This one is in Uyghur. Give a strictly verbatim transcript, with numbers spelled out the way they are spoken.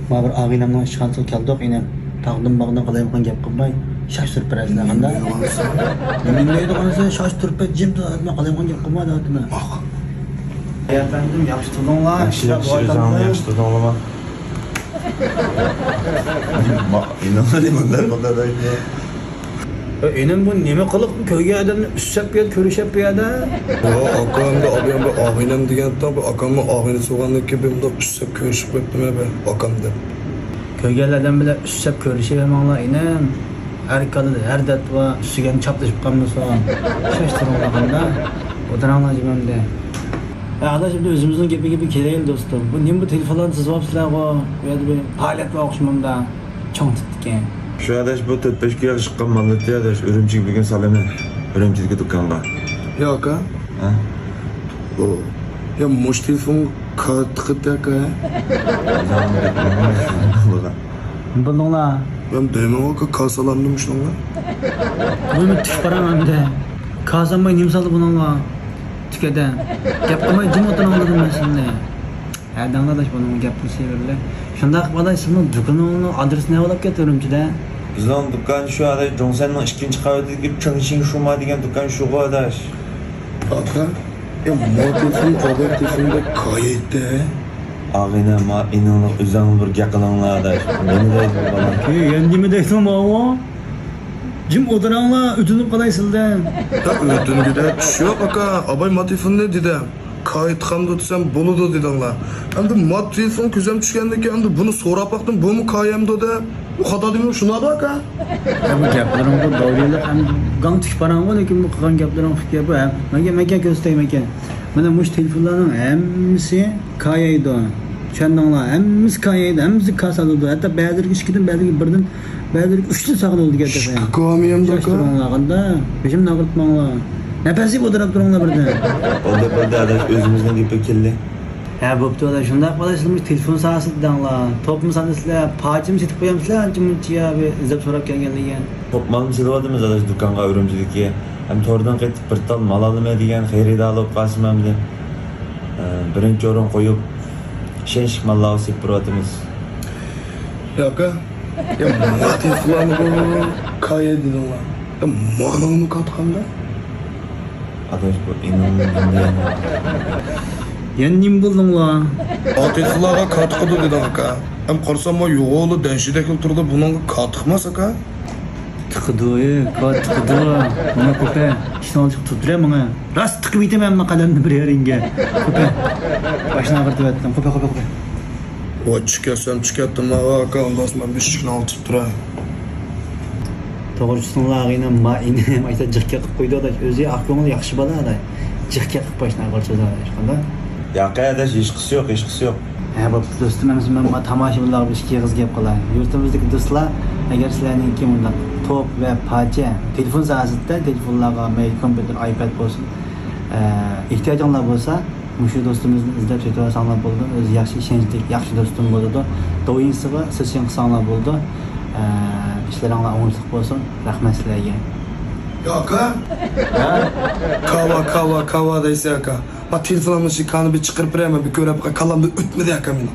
ما بىر ئاغىنەمنىڭ ئىشخانىسىغا كەلدۇق، ئىنىم. تاغدىن باغدىن قالايمىقان گەپ قىلماي، شاش تۇرۇپ بەرەسىلەر قاندا؟ نېمە دەيدىغانسەن؟ شاش تۇرۇپ بەر، جىم تۇر، قالايمىقان گەپ قىلما دەۋاتىمەن. ئاھ. ئەپەندىم، ياخشى تۇردۇڭلار. ياخشى، ياخشى، ئۆزۈڭ ياخشى تۇردۇڭلارمۇ؟ ما، ئىنىم، نېمە دەيدۇ؟ ئىنىم، بۇ نېمە قىلىق، كۆرگەن ئادەمنى ئۈسسەپ كەل، كۆرۈشەپ بۇ يەردە. ۋا، ئاكام، بۇ ئابىيام، بۇ ئاغىنەم دېگەن، بۇ ئاكامنىڭ ئاغىنىسى بولغاندىن كېيىن، بۇ مۇنداق ئۈسسەپ كۆرۈشۈپ قويۇپتىمەن، بۇ ئاكام دەپ. كۆرگەن ئادەم بىلەن ئۈسسەپ كۆرۈشۈۋەرمەڭلار، ئىنىم. ھەر كالىدا ھەر دەرد بار، ئۈسسىگەن چاپلىشىپ قالمىسۇن. شاش تۇرۇڭلار قاندا. ئولتۇرۇڭلار جىم ئەمدى. ھە، ئاداش، ئەمدى ئۆزىمىزنىڭ گېپىگە بىر كېلەيلى، دوستۇم. بۇ نېمە، بۇ تېلېفونلارنى سىزىۋاپسىلەرغۇ؟ بۇ يەردە بىر پائالىيەت بار ئوخشىمامدا. چوڭ تىپتىكى. شۇ ئاداش، بۇ تۆت بەش كۈن يىغىشقان ماللىتى ئاداش، ئۈرۈمچىگە بۈگۈن سالىمەن. ئۈرۈمچىدىكى دۇكانغا. يا ئاكا. ھە؟ ئۇ، يا مۇشۇ تېلېفونغا كارتا تىقىدۇ ئاكا. بىلدىڭلار. مەن دەيمەن ئاكا، كار سالامدۇ مۇشۇنىڭغا؟ بۇنى تىك پاراڭ ئەمدى. كار سالماي نېمە سالدى بۇنىڭغا؟ تۈكەدە. گەپ قىلماي جىم ئولتۇرۇڭ دېدىم مەن سىزنى. ھە، دەڭلار ئاداش، بۇنىڭ گەپنى سېلىۋەرلى. شۇنداق ئاداش، سىزنىڭ دۇكىنىڭىزنىڭ ئادرېسى نەۋالاپ كەتتى ئۈرۈمچىدە؟ بىزنىڭ دۇكان شۇ ئاداش، جۇڭسەننىڭ ئىككىنچى قەۋىتىدىكى چېڭشىڭ شۇما دېگەن دۇكان شۇغۇ ئاداش. ئاكا، يا ما تېلېفون، ئاباي تېلېفوندا كايىتى. ئاغىنە، ما ئىنىڭلىق ئۆزەڭلار بىر گەپ قىلىڭلار ئاداش. نېمە دەيدۇ بۇ بالا؟ كېيىن يەنە نېمە دەيسەن ماۋۇ؟ جىم ئولتۇرۇڭلار، ئۆتۈنۈپ قالاي سىلدىن. يا ئۆتۈنگۈدەك ئىش يوق ئاكا، ئاباي ما تېلېفوننى دېدى. كايىتخامدۇ دېسەم، بولىدۇ دېدىڭلار. ئەمدى ما تېلېفون كۆزۈم چۈشكەندىن كېيىن، ئەمدى بۇنى سوراپ باقتىم، بۇمۇ كايەمدۇ دەپ. بۇ خاتا دېمەم، شۇنداقمۇ ئاكا؟ ھە، بۇ گەپلىرىڭغا داۋا يېلىق، ئەمدى گاڭ تىكىپ باراڭغۇ، لېكىن بۇ قىلغان گەپلىرىڭ پىكىر بۇ، ھە. مەنكە، مەنكە كۆرسىتەي، مەنكە. مانا مۇشۇ تېلېفونلارنىڭ ھەممىسى كايايدۇ. چۈشەندىڭلار؟ ھەممىسى كايايدۇ، ھەممىسى كاسا ئالىدۇ. ھەتتا بەزىلىرىگە ئىككىدىن، بەزىلىرىگە بىردىن، بەزىلىرىگە ئۈچتىن ساقىنىۋالىدۇ گەپ. ئىككى كامىيەمدۇ ئاكا؟ شاش تۇرۇڭلار، قاندا؟ بېشىمنى ئاغرىتماڭلار. نەپەسلىك ئولتۇرۇپ تۇرۇڭلار بىردىن. بولدى، بولدى ئاداش، ئۆزىمىزنىڭ گېپى كېلدى. ھە، بوپتۇ ئاداش، شۇنداق ئاداش، سىلەر تېلېفون ساھەسىدە دەڭلار. توپمۇ ساتىسىلەر، پاچىمۇ سېتىپ قويامسىلەر، ئانچە مۇنچە يا بىر ئىزدەپ سوراپ كەلگەنلەرگە. توپ مالنى سېلىۋالدىمىز ئاداش دۇكانغا ئۈرۈمچىدىكى. ھەم توردىن قېتىپ بىر تال مال ئالىمەن دېگەن خېرىدارلار بولۇپ قالسىمۇ ئەمدى، ئە، بىرىنچى ئورۇن قويۇپ، ئىشەنچلىك ماللارغا سېلىپ بېرىۋاتىمىز. يا ئاكا، يا ما تېلېفونلارنى بۇ كايە دېدىڭلار. يا مانىڭمۇ كاتقاندا؟ ئاداش، بۇ ئىنىڭ بۇنداق. يەنە نېمە بولدۇڭلار؟ ما تېلېفونلارغا كاتقىدۇ دېدىڭ ئاكا. ھەم قارىسام، ما يوغىلى دەنشىدەكلا تۇرىدۇ، بۇنىڭغا كاتىقماس ئاكا. تىقىدۇ، ئى، كات تىقىدۇ. مانا كوپە، ئىشتىن ئالدى چىقىپ تۇرۇپ تۇرە ماڭا. راست تىقىپ يېتىمەن مەن قەلەمنى بىر يېرىڭگە. كوپە. باشنى ئاغرىتىۋەتتىڭ. كوپە، كوپە، كوپە. ۋاي، چۈشكەتسەم چۈشكەتتىم، ۋاي ئاكا، ئۇنداق بولسا مەن بېشىكنى ئاغرىتىپ تۇراي. توغرا چۈشتۈڭلار ئاغىنەم، ما ئىنىم ئايتا جىق گەپ قىلىپ قويدى ئاداش. ئۆزى ئاق كۆڭۈل ياخشى بالا ئاداش. جىق گەپ قىلىپ باشنى ئاغرىتىۋاتىدۇ ئاداش. قانداق؟ ياق ئاداش، ھېچقىسى يوق، ھېچقىسى يوق. ھە، بوپتۇ دوستۇم، ئەمىسە مەن ما تاماشىبىنلارغا بىر ئىككى ئېغىز گەپ قىلاي. يۇرتىمىزدىكى دوستلار، ئەگەر سىلەرنىڭكى مۇنداق توپ ۋە پاچە، تېلېفون ساھەسىدە تېلېفونلارغا، مەيلى كومپيۇتېر، ئايپاد بولسۇن، ئە، ئېھتىياجىڭلار بولسا، مۇشۇ دوستىمىزنى ئىزدەپ سېتىۋالساڭلار بولىدۇ. ئۆزى ياخشى، ئىشەنچلىك، ياخشى دوستۇم بولىدۇ. دوۋيىنسىغا سېتىشىڭ قىلساڭلار بولىدۇ. ئە، ئىشلىرىڭلار ئوڭۇشلۇق بولسۇن. رەھمەت سىلەرگە. يا ئاكا. ھە؟ كاۋا، كاۋا، كاۋا دەيسەن ئاكا. ما تېلېفونۇمنى شىكانى بىر چىقىرىپ بېرەي، مەن بىر كۆرۈپ باقاي، كاللامدىن ئۆتمىدى ئاكا مېنىڭ.